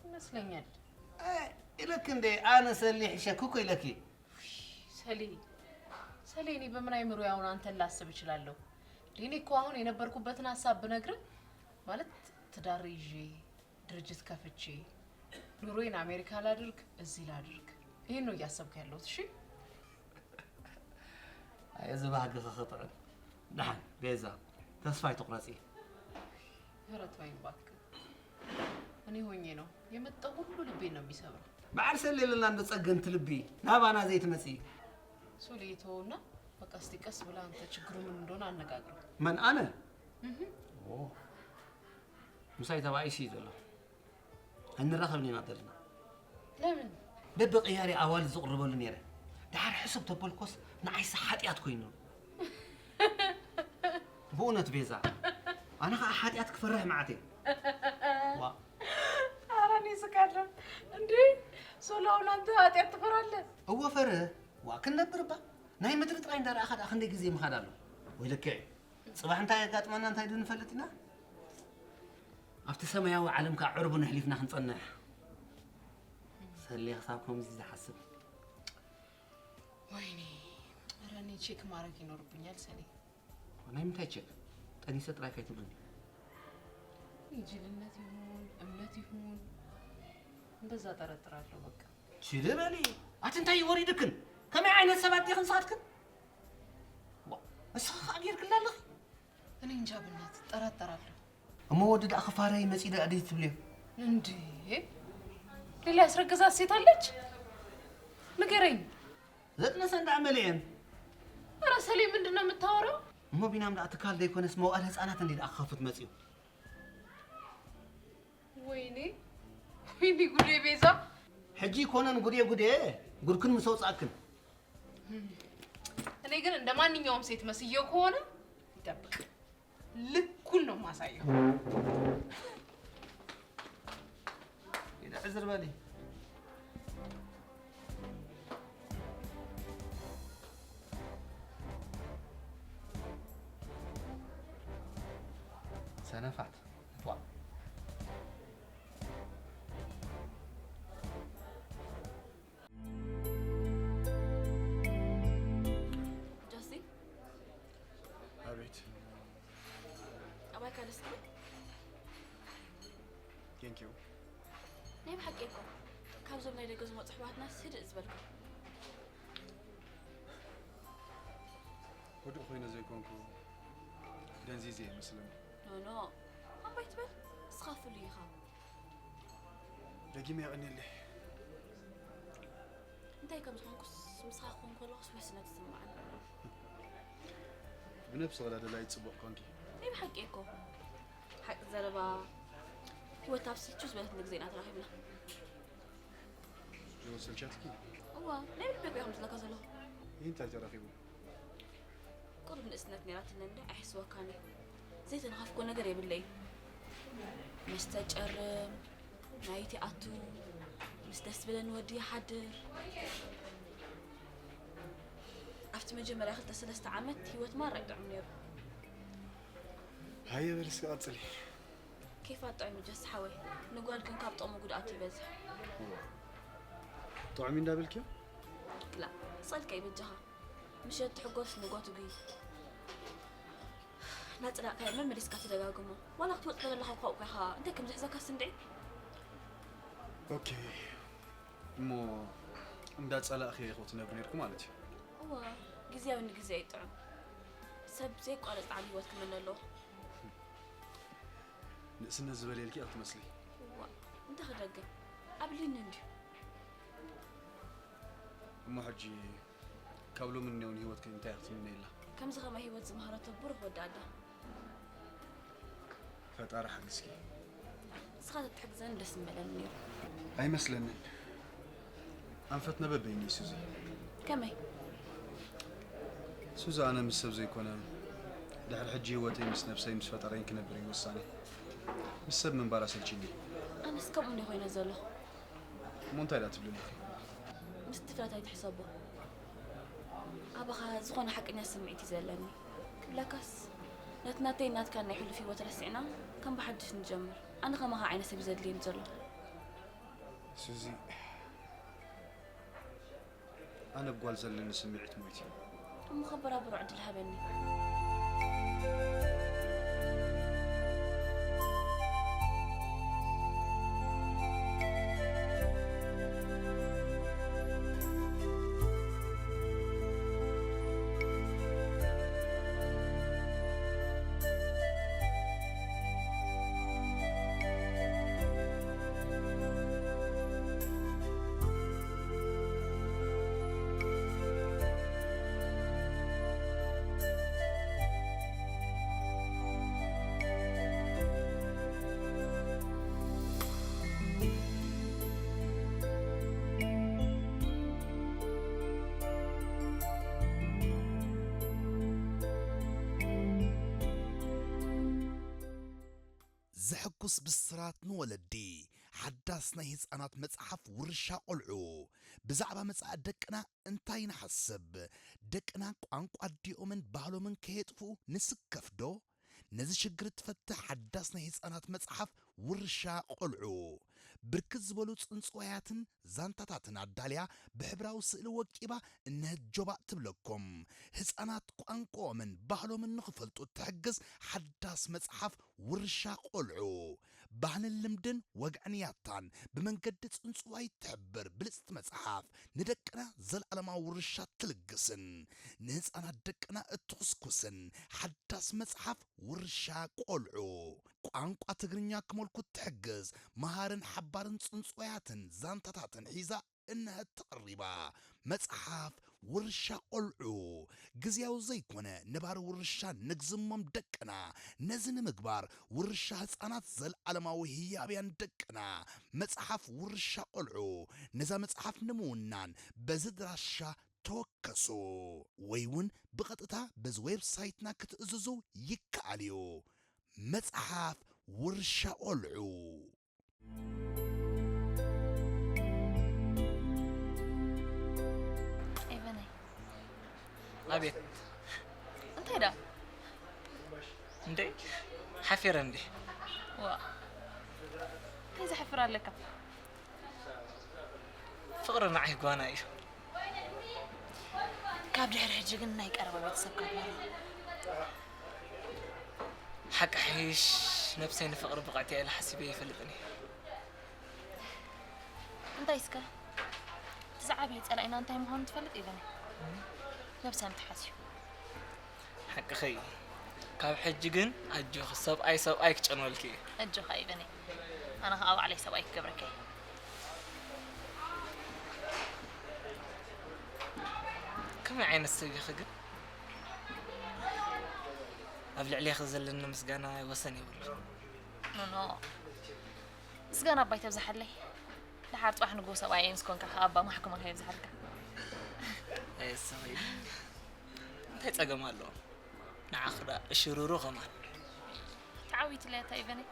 ይመስለኛል። ኢለኪ እንዴ ኣነ ሰሊሕ ሸክ እኮ ኢለኪ። ሰሌ ሰሌ፣ እኔ በምን አይምሮ ያሁን አንተን ላስብ እችላለሁ? እኔ እኮ አሁን የነበርኩበትን ሀሳብ ብነግርህ፣ ማለት ትዳር ይዤ ድርጅት ከፍቼ ኑሮዬን አሜሪካ ላድርግ እዚህ ላድርግ፣ ይህን ነው እያሰብኩ ያለሁት። እሺ ኣየ እዚ ባህግኺ ክጥዕም። ደሓን ቤዛ ተስፋ ኣይትቑረጺ። ምህረት ወይን እባክህ፣ እኔ ሆኜ ነው የመጣው ሁሉ ልቤን ነው የሚሰብረው። በዓል ሰሌ ለላ እንዶ ጸገምቲ ልቢ ናባና ዘይትመጺ። ሶሊ ተወውና በቃ እስቲ ቀስ ብላ አንተ ችግሩ ምን እንደሆነ አነጋግረው። መን ኣነ? ኦ፣ ምሳይ ተባኢሱ እዩ ዘሎ። ኣይንራኸብን ኢና ዘለና። ለምን? በብቕያሪ ኣዋልድ ዝቕርበሉ ነይረ። ደሓር ሕስብ ተበልኮስ ንዓይሲ ሓጢኣት ኮይኑ። ብእውነት ቤዛ ኣነ ኸዓ ሓጢኣት ክፈርሕ መዓት እየ። ዋ ኧረ እኔ ስቃለሁ እንዴ። ሶላውን አንተ ኃጢአት ትፈራለህ? እወ ፈርህ። ዋ ክንነብር እባ ናይ ምድሪ ጥራይ እንዳረኣኻ ደኣ ክንደይ ግዜ ምኻድ ኣሎ። ወይ ልክዕ እዩ። ጽባሕ እንታይ የጋጥመና እንታይ ድንፈልጥ ኢና። ኣብቲ ሰማያዊ ዓለም ከዓ ዕርቡ ነሕሊፍና ክንጸንሕ። ሰሌ ክሳብ ከምዚ ዝሓስብ። ወይኔ ኧረ እኔ ቼክ ማድረግ ይኖርብኛል ሰሌ። ናይ ምንታይ ቼክ? ጠኒሰ ጥራይ ከይትብሉኒ። ጅልነት ይሁን እምነት ይሁን እንደዛ ጠረጥራለሁ። በቃ ችል በሊ። ኣቲ እንታይ እዩ ወሪድክን? ከመይ ዓይነት ሰባት ዲኽን ንስኻትክን? ዋ፣ ንስኻ ኸኣ ጌርክላ ኣለኺ። እኔ እንጃ ብናት ጠራጠራለሁ። እሞ ወዲ ደኣ ክፋረይ መጺ ደኣ ድዩ ትብልዮ? እንዴ ሌላ ያስረገዛት ሴት አለች? ንገረኝ። ዘጥነሰ እንዳዕ መሊአን። ኧረ ሰሌ ምንድን ነው የምታወራው? እሞ ቢናም ደኣ ትካል ዘይኮነስ መዋእለ ህፃናት እንዲ ደኣ ክኸፍት መጺኡ። ወይኔ ወይኔ ጉዴ ቤዛ። ሕጂ ይኮነን ጉዴ ጉዴ ጉድክን ምስ ኣውጻእክን። እኔ ግን እንደ ማንኛውም ሴት መስየው ከሆነ ይጠብቅ፣ ልኩን ነው ማሳየው። ኢዳ ዕዝር በሊ። ሰነፋት። ዋ። ጆሲ፣ ኣቤት። ኣባይካ ደስ ክብል። ቴንክ ዩ። ናይ ብሓቂ እኮ ካብዞም ናይ ደገ ዝመፁ ኣሕዋትና ስድእ ዝበልኩ። ህዱእ ኮይነ ዘይኮንኩ ደንዚዘ ይመስለኒ። ኖ ኖ፣ ኣምባይ ትበል። እስኻ ፍሉይ ኢኻ። ደጊመ የቐንየለይ። እንታይ ከም ዝኾንኩስ ምስኻ ክኾን ከለኹስ ውሕስነት ይስምዓኒ። ብነብሲ ወላ ደላይ ጽቡቕ ኮንኪ። ናይ ብሓቂ እኮ። ሓቂ ዘረባ፣ ህይወት ኣብ ስልችው ዝበለትኒ ግዜ ኢና ተራኺብና። ጆ ሰልቻትኪ? እዋ፣ ናይ ብልቢ እኮ እየ ከምዝለካ ዘለኹ። ይህ እንታይ ተረኺቡ? ቁሩብ ንእስነት ነይራትኒ እንደ ኣይሕስወካን እየ። ዘይተነኻፍኮ ነገር የብለይ። መስተ ጨርም፣ ናይቲ ኣቱ፣ ምስ ደስ ዝበለኒ ወዲ ይሓድር። ኣብቲ መጀመርያ ክልተ ሰለስተ ዓመት ህይወት ማራ ይጥዕም ነይሩ። ሃየ በል እስኪ ቀጽሊ። ኬፋ ጥዑም እዩ ጀስ ሓወይ። ንጓል ግን ካብ ጥቕሙ ጉድኣቱ ይበዝሕ። ጥዑም እንዳበልክዮ? ክላ፣ ጸልካ ይበጃኻ። ምሸት ትሕጎስ ንጎ ትጉይ። ናጽላእካዮ መመሊስካ ትደጋግሞ። ዋላ ክትወጽእ ከለኻ ካብኡ ኢኻ እንታይ ከም ዝሕዘካ ስንድዒ። ኦኬ። እሞ እንዳጸላእክዮ ኢኹ ትነብሪ ነይርኩ ማለት እዩ። እዋ፣ ግዝያዊ ንግዜ እዩ ጥዑም። ሰብ ዘየቋርጽ ጣዕሚ ህይወት ክመነ ኣለዎ። ንእስነት ዝበልየልኪ ኢኺ ትመስሊ። እዋ፣ እንታይ ክደግም? ኣብሊኒ እንድዩ። እሞ ሕጂ ካብ ሎሚ ንኔውን ህይወትኪ እንታይ ኢኺ ትምነይላ? ከምዚ ከማይ ህይወት ዝመሃረቶ ብሩኽ ወዲ ኣዳ። ፈጣሪ ሓግዝኪ። ንስኻ ተትሕግዘኒ ደስ ምበለኒ ነይሩ። ኣይመስለንን። ኣንፈትና በበይኑ እዩ ሱዚ። ከመይ? ሱዚ፣ ኣነ ምስ ሰብ ዘይኮነ ድሕሪ ሕጂ ህይወተይ ምስ ነብሰይ ምስ ፈጠረይን ክነብር እዩ ውሳኔ። ምስ ሰብ ምንባር ኣሰልችኒ። ኣነስ ከምኡ እንዲ ኮይነ ዘለኹ። እሞ እንታይ ደኣ ትብሊ ኣለኺ? ምስ ትፍረት ኣይትሕሰቦ። ኣባኻ ዝኾነ ሓቀኛ ስምዒት እዩ ዘለኒ። ክብለካስ ነቲ ናተይ ናትካን ናይ ሕሉፍ ህይወት ረሲዕና ከም ብሓድሽ ንጀምር። ኣነ ከማኻ ዓይነት ሰብ እዩ ዘድልየኒ ዘሎ። ሱዚ፣ ኣነ ብጓል ዘለኒ ስምዒት ሞይት እዩ። እሞ ከበራብሮ ዕድል ሃበኒ። ዘሐጉስ ብስራት ንወለዲ። ሓዳስ ናይ ህፃናት መፅሓፍ ውርሻ ቆልዑ። ብዛዕባ መፃኢ ደቅና እንታይ ንሓስብ? ደቅና ቋንቋ ኣዲኦምን ባህሎምን ከየጥፍኡ ንስከፍ ዶ? ነዚ ሽግር እትፈትሕ ሓዳስ ናይ ህፃናት መፅሓፍ ውርሻ ቆልዑ። ብርክት ዝበሉ ፅንፅዋያትን ዛንታታትን ኣዳልያ ብሕብራዊ ስእሊ ወቂባ እነሀት ጆባእ ትብለኩም። ህፃናት ቋንቋኦምን ባህሎምን ንኽፈልጡ እትሕግዝ ሓዳስ መፅሓፍ ውርሻ ቆልዑ። ባህልን ልምድን ወግዕን ያታን ብመንገዲ ፅንፅዋይ እትሕብር ብልፅቲ መፅሓፍ ንደቅና ዘለዓለማዊ ውርሻ ትልግስን ንህፃናት ደቅና እትኹስኩስን ሓዳስ መፅሓፍ ውርሻ ቆልዑ። ቋንቋ ትግርኛ ክመልኩ እትሕግዝ መሃርን ሓባርን ፅንፅዋያትን ዛንታታትን ሒዛ እነሀት ተቐሪባ። መፅሓፍ ውርሻ ቆልዑ። ግዝያዊ ዘይኮነ ነባሪ ውርሻ ንግዝሞም ደቅና። ነዚ ንምግባር ውርሻ ህፃናት ዘለዓለማዊ ህያብያን ደቅና። መፅሓፍ ውርሻ ቆልዑ። ነዛ መፅሓፍ ንምውናን በዚ ድራሻ ተወከሱ ወይ እውን ብቐጥታ በዚ ዌብሳይትና ክትእዝዙ ይከኣል እዩ። መፅሓፍ ውርሻ ቆልዑ። ኤቨነይ፣ ኣቤት። እንታይ ደኣ? እንዴ፣ ሓፊረ እንዴ። ዋ፣ እንታይ ዘሕፍር ኣለካ? ፍቕሪ ንዓይ ጓና እዩ። ካብ ድሕሪ ሕጂ ግን ናይ ቀረባ ቤተሰብካ ጓና። ሓቂ ሓይሽ፣ ነብሰይ ንፍቕሪ ብቕዕቲ እየ ኢለ ሓሲበ ኣይፈልጥን እየ። እንታይ እስከ? እቲ ዝዓበየ ጸላኢና እንታይ ምዃኑ ትፈልጥ? ኤቨነይ፣ ነብሰ ምትሓዝ እዩ። ሓቅኺ እዩ። ካብ ሕጂ ግን ኣጆኺ፣ ሰብኣይ ሰብኣይ ክጨንወልኪ እዩ። ኣጆኻ ኤቨነይ፣ ኣነ ኸኣ ባዕለይ ሰብኣይ ክገብረካ እየ። ከመይ ዓይነት ሰብ ኢኺ ግን? ኣብ ልዕሌኺ ዘለኒ ምስጋና ወሰን የብሉን። ኖኖ፣ ምስጋና ኣባይ ተብዝሓለይ። ደሓር ጽባሕ ንግሆ ሰብኣይ ምስ ኮንካ ከኣ ኣባ ማሕኩመካ የብዝሓልካ። ኣየሰኺ። እንታይ ጸገም ኣለዎ? ንዓኺ ደኣ እሽሩሩ ከማን። ተዓዊትለይ ኣታ ኤቨነይ።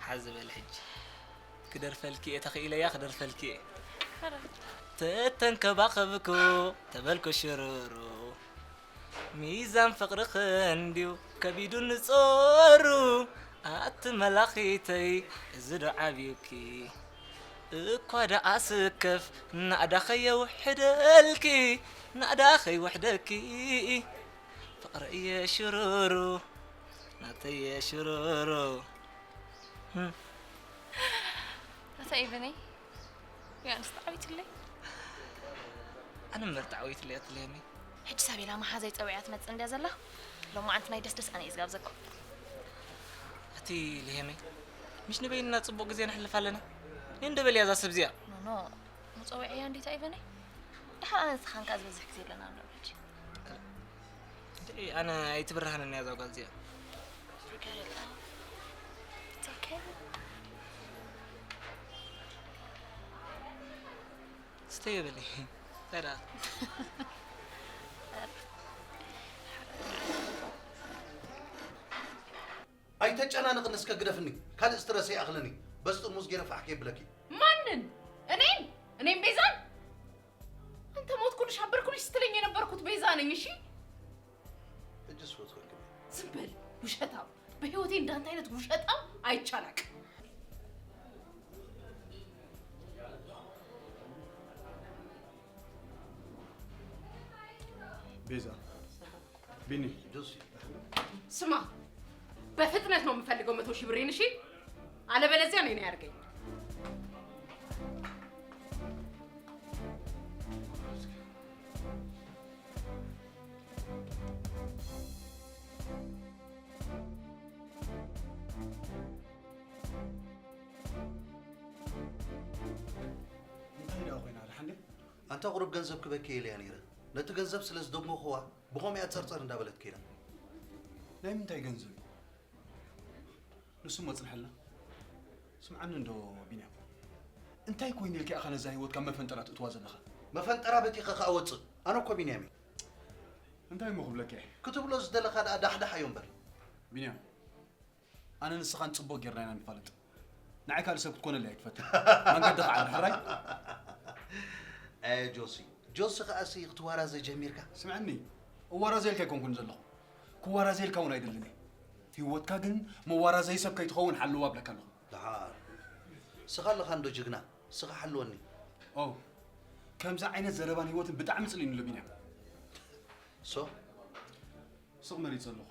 ሓዚ በል ሕጂ። ክደርፈልኪ እየ፣ ተኽኢለያ ክደርፈልኪ እየ። ኧረ። ተተንከባኸብኩ ተበልኩ ሽሩሩ፣ ሚዛን ፍቕርኽን ድዩ ከቢዱ ንጾሩ? ኣቲ መላኺተይ፣ እዚ ዶ ዓብዩኪ? እኳ ደኣ ስከፍ ናእዳ ኸየውሕደልኪ፣ ናእዳ ኸይውሕደኪ። ፍቕረየ ሽሩሩ፣ ናተየ ሽሩሩ። ኣታ ኤቨነይ፣ ዮሃንስ ተዓዊትለይ። ኣነ እምበር ተዓዊትለይ ኣትልየኒ። ሕጂ ሳቤላ መሓዘይ ጸዊዓ ትመጽእ እንድያ ዘላ። ሎማዓንቲ ናይ ደስደስ ኣነ እየ ዝጋብዘኩም። ኣቲ ልሄመይ፣ ምሽ ንበይንና ጽቡቕ ግዜ ነሕልፍ ኣለና። እኔ እንደ በልያ እዛ ሰብ እዚኣ። ኖኖ፣ መጸውዒያ እንዴት ኣይበነይ? ደሓር ኣነ ንስኻን ከኣ ዝበዝሕ ግዜ ኣለና ኣሎ ሕጂ። እንድዒ ኣነ ኣይትብርሃንን እያ እዛ ጓል እዚኣ። Forget it, love. It's okay. ስተይ በሊ። ተራ። ኣይተጨናንቕኒ እስከ ግደፍኒ። ካልእ ስትረስ ይኣኽለኒ። በዚ ጥርሙዝ ገይረ ፋሕ ከይብለኪ። ማንን? እኔን? እኔን ቤዛን? አንተ ሞትኩልሽ አበርኩልሽ ስትለኝ የነበርኩት ቤዛ ነኝ። እሺ እጅስ ወትወልክ። ዝም በል ውሸታም። በህይወቴ እንዳንተ አይነት ውሸታም አይቻላቅ። ቤዛ፣ ቢኒ፣ ጆሲ። ስማ፣ በፍጥነት ነው የምፈልገው መቶ ሺህ ብሬን። እሺ፣ አለበለዚያ እኔ ነው ያርገኝ። እንታይ ደኣ ኮይና ደሓን ድያ? ኣንታ ቁሩብ ገንዘብ ክበኪ ኢለያ ነይረ። ነቲ ገንዘብ ስለ ዝደግመኹዋ፣ ብኸምኡ እያ ጸርጸር እንዳበለት ከይዳ። ናይ ምንታይ ገንዘብ እዩ? ንሱ እሞ ጽንሐልና። ስምዓኒ እንዶ ቢንያም። እንታይ ኮይኑ ኢልካ ኢኻ ነዛ ህይወት ካብ መፈንጠራ ትእትዋ ዘለኻ? መፈንጠራ በቲኸ ከኣ ወጽእ። ኣነ እኮ ቢንያም እየ። እንታይ እሞ ክብለካ እየ? ክትብሎ ዝደለኻ ደኣ ዳሕዳሕ ኣዮ እምበር። ቢንያም፣ ኣነ ንስኻን ጽቡቕ ጌርና ኢና ንፋለጥ። ንዓይ ካልእ ሰብ ክትኮነለይ ኣይትፈትን። መንገድኻ ዓር፣ ሕራይ? ኣየ ጆሲ፣ ጆሲ ከኣሲ ክትዋራዘ ጀሚርካ። ስምዐኒ፣ እዋራዘየልካ ኣይኮንኩን ዘለኹ። ክዋራዘየልካ እውን ኣይደልን እየ። ህይወትካ ግን መዋራዘዪ ሰብ ከይትኸውን ሓልዋ እብለካ ኣለኹ። ደሓር። ስኻ ኣለኻ እንዶ ጅግና፣ ስኻ ሓልወኒ። ኦ፣ ከምዚ ዓይነት ዘረባን ህይወትን ብጣዕሚ ጽሊእኒ ኣሎ ቢንያም። ሶ? ስቕ መሪጸ ኣለኹ።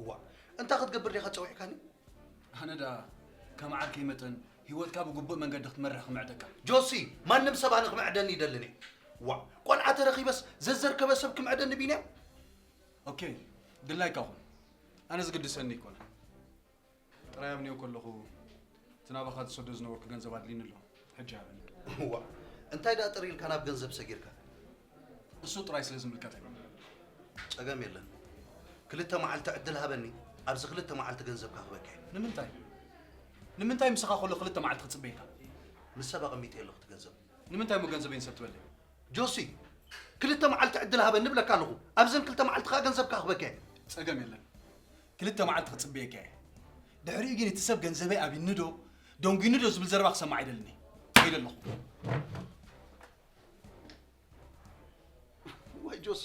እዋ፣ እንታይ ክትገብር ዲኻ ጸዊዕካኒ? ኣነ ደኣ ከም ዓርከይ መጠን ህይወትካ ብግቡእ መንገዲ ክትመርሕ ክምዕደካ። ጆሲ፣ ማንም ሰብ ኣነ ክምዕደኒ ይደልን እየ። ዋእ፣ ቆልዓ ተረኺበስ ዘዘርከበ ሰብ ክምዕደኒ ቢንያም? ኦኬ፣ ድላይካ ኹን። ኣነ ዝግድሰኒ ኣይኮነን። ጥራይ ኣብ ኒው ከለኹ እቲ ናባኻ ዝሰዶ ዝነበርኩ ገንዘብ ኣድልዩኒ ኣሎ። ሕጂ ሃበኒ። ዋእ፣ እንታይ ደኣ ጥር ኢልካ ናብ ገንዘብ ሰጊርካ? እሱ ጥራይ ስለ ዝምልከተኒ። ጸገም የለን። ክልተ መዓልቲ ዕድል ሃበኒ፣ ኣብዚ ክልተ መዓልቲ ገንዘብካ ክበካ እየ። ንምንታይ? ንምንታይ ምሳኻ ከሎ ክልተ መዓልቲ ክጽበየካ? ምስ ሰብ ኣቐሚጠ ኣለኹ እቲ ገንዘብ። ንምንታይ እሞ ገንዘበይ ንሰብ ትበልዕ? ጆሲ፣ ክልተ መዓልቲ ዕድል ሃበኒ እብለካ ኣለኹ። ኣብዘን ክልተ መዓልቲ ከኣ ገንዘብካ ክበካ እየ። ጸገም የለን። ክልተ መዓልቲ ክጽበየካ እየ። ድሕሪኡ ግን እቲ ሰብ ገንዘበይ ኣብዩኒ ዶ፣ ደንጒኒ ዶ ዝብል ዘረባ ክሰምዕ ኣይደልን እየ። ከይደ ኣለኹ። ዋይ ጆሲ፣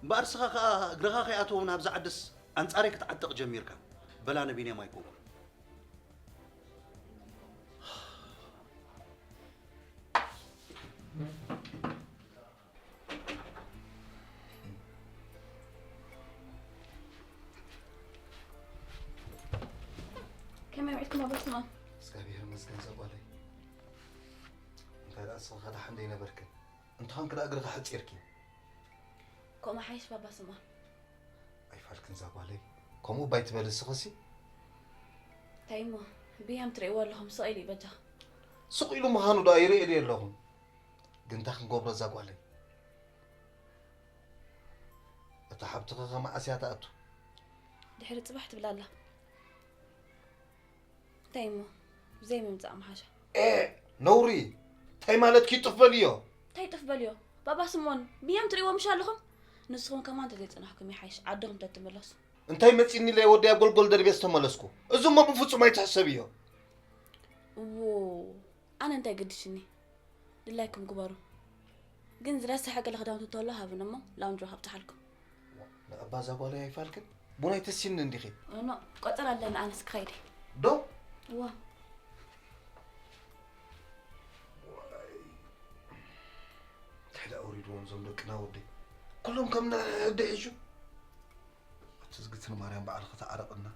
እምበኣር ስኻ ከኣ እግርኻ ከይኣተወ ናብዛ ዓድስ ኣንጻረይ ክትዓጥቕ ጀሚርካ። በላ ንቢንያም ኣይኮንኩን። ከመይ ውዒልኩም ኣቦ ስምኦን? እግዚኣብሔር ይመስገን እዛ ጓለይ። እንታይ ደኣ ንስኺ ከ ደሓን ዶ ኣይነበርክን? እንተኾንኪ ደኣ እግርኺ ሓጺርኪ። ከምኡ ሓይሽ ባባ ስምኦን። ኣይፋልክን እዛ ጓለይ። ከምኡ እባ ኣይትበሊ እስኺሲ። እንታይ እሞ፣ ብያም ትርእይዎ ኣለኹም፣ ስቕ ኢሉ እዩ በጃ። ስቕ ኢሉ ምዃኑ ደኣ ይርእየሉ ኣለኹ። ግን እንታይ ክንገብሮ እዛ ጓለይ? እታ ሓብትኺ ከ መዓስ እያ ትኣቱ? ድሕሪ ጽባሕ ትብል ኣላ። እንታይ እሞ፣ ዘይምምጻእ ምሓሻ። ኤ፣ ነውሪ! እንታይ ማለትኪ? ጥፍ በልዮ። እንታይ ጥፍ በልዮ? ባባ ስምኦን፣ ብያም ትርእይዎ ምሽ ኣለኹም? ንስኹም ከማን እንተዘይጸናሕኩም ይሓይሽ፣ ዓድኹም ተትምለሱ። እንታይ መጺኒ ኢለ ወደይ ኣብ ጎልጎል ደርብየ ዝተመለስኩ? እዚ እሞ ብፍጹም ኣይትሕሰብዮ። እዎ፣ ኣነ እንታይ ገድሽኒ? ድላይኩም ግበሩ። ግን ዝረስሐ ገለ ክዳውንቲ እንተሎ ሃብኒ እሞ ላውንድሪ ከብጽሓልኩም። ንዕባ እዛ ጓለይ ኣይፋልክን? ቡን ኣይተስይኒ እንዲኺ? ኖ፣ ቆጸራ ኣለኒ ኣነስ ክኸይድ እየ። ዶ? እዋ። እንታይ ደኣ ኣውሪድዎም እዞም ደቅና ወደይ? ኩሎም ከም ነሕዲ ሒዙ። እቲ ዝግትን ማርያም በዓል ከተዓረቕና።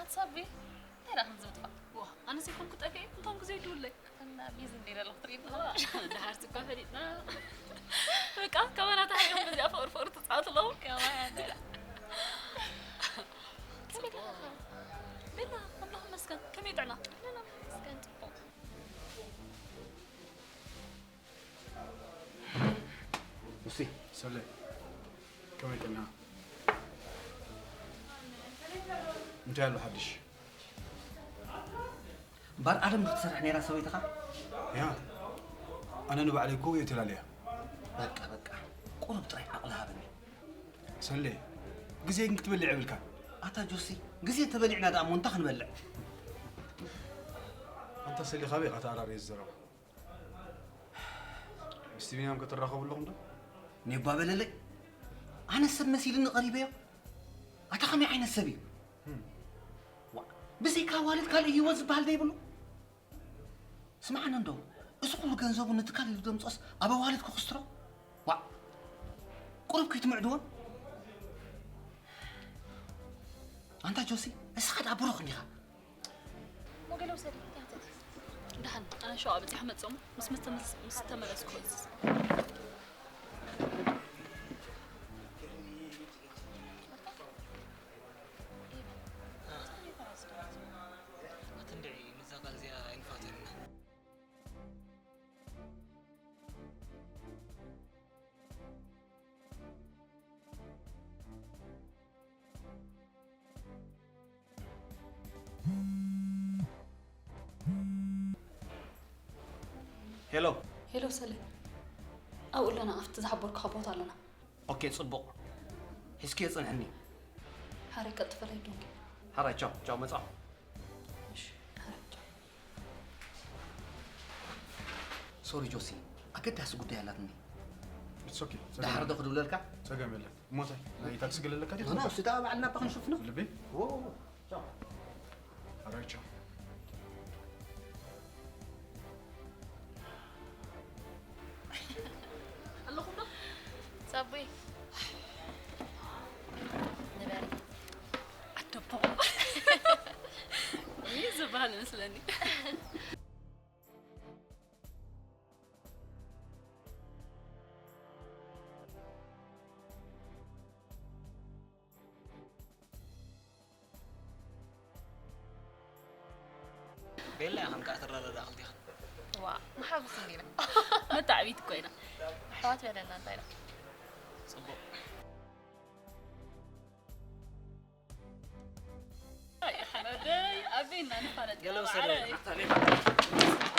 ኣንሳቢ እንታይ ደኣ ከምዚ ምጥፋእ? ዋ፣ ኣነስ ኣይኮንኩ ጠፊኤ፣ እንቶም ግዜ ይድውለይ። እና ቢዚ እንዴ ደለኹ ትሪኢ ኣለኹ። ዋ፣ ደሓር እኳ ፈሊጥና። በቃ ካባና ተሓሪቑ በዚኣ ፈቕር ፈቕር ትጻወት ኣለኹ። ካባና። ከመይ ኣለኻ? ቤላ፣ ኣምላኽ ይመስገን። ከመይ ጥዕና? ይመስገን፣ ጽቡቕ። ሙሴ። ሰለ፣ ከመይ ጥዕና? እንታይ ኣሎ ሓድሽ? እምበር ዓለም ክትሰርሕ ነይራ ሰበይትኻ? ያ፣ ኣነ ንባዕለይ እኮ እየ ተላልያ። በቃ፣ በቃ፣ ቁሩብ ጥራይ ዓቕሊ ሃበኒ። ሰሌ፣ ግዜ ግን ክትበልዕ የብልካን። ኣታ ጆሲ፣ ግዜ እንተበሊዕና ደኣ እሞ እንታይ ክንበልዕ? ኣንታ ሰሌ፣ ካበይ ኢኻ ተኣራርየ ዝዘረባ? ምስቲ ቢንያም ክትራኸቡ ኣለኹም ዶ? ኔባ በለለይ። ኣነ ሰብ መሲልኒ ቀሪበዮ። ኣታ ከመይ ዓይነት ሰብ እዩ? ዋ፣ ብዘይካ ዋልድ ካልእ ህይወት ዝበሃል ዶ ይብሉ? ስምዓኒ እንዶ፣ እዚ ኩሉ ገንዘቡ ንትካል ኢሉ ደምጾስ ኣብ ኣዋልድ ክኽስትሮ? ዋ፣ ቁሩብ ከይትምዕድዎን? ኣንታ ጆሲ፣ እስኻ ደኣ ብሩኽ እንዲኻ። ሞገለ ውሰዲ፣ ያዘት። ደሓን፣ ኣነ ሸዋ በጺሐ መጽኦም፣ ምስ ምስ ተመለስ-፣ ምስ ተመለስኩ እዝዝ። ኣትንድዒ፣ ነዛ ቃል እዚኣ ኣይንፋተን ኢና። ሄሎ። ሄሎ ሰሌ፣ ኣብኡ ኣለና፣ ኣብቲ ዝሓበርኩኻ ቦታ ኣለና። ኦኬ፣ ጽቡቕ። ሒዝክዮ ጽንሕኒ። ሓራይ ቀልጥፈለይ ዶንኪ። ሓራይ ቻው፣ ቻው፣ መጻኹ። እሺ፣ ሓራይ ቻው። ሶሪ ጆሲ፣ ኣገዳሲ ጉዳይ ኣላትኒ። It's okay። ዳሕር ዶ ክድውለልካ? ጸገም የለን። እሞ እንታይ? ናይ ታክሲ ገለ ኣለካ ድዩ? ኖ፣ ኖ፣ እሱ ደኣ ባዕልና እባ ክንሽፍኖ። ልቢ? ዎ፣ ቻው። ሓራይ ቻው። ኣለኹም ዶ? ጸቡይ። ንበሪ። ዓደቦኹም። ይህ ዝበሃል መስለኒ። ቤላ ኢኻ ከኣ ትረዳዳእ ክልቴኻ። ዋ፣ መሓዙት እንዲና። መታዕቢት እኮ ኢና። ኣሕዋት በለና እንታይ ኢላ? ጽቡቕ። ኣይ፣ ሓመደይ፣ ኣቤና ንፋለጥ ገለ ኢና ውሰድ ማዕረ። በል።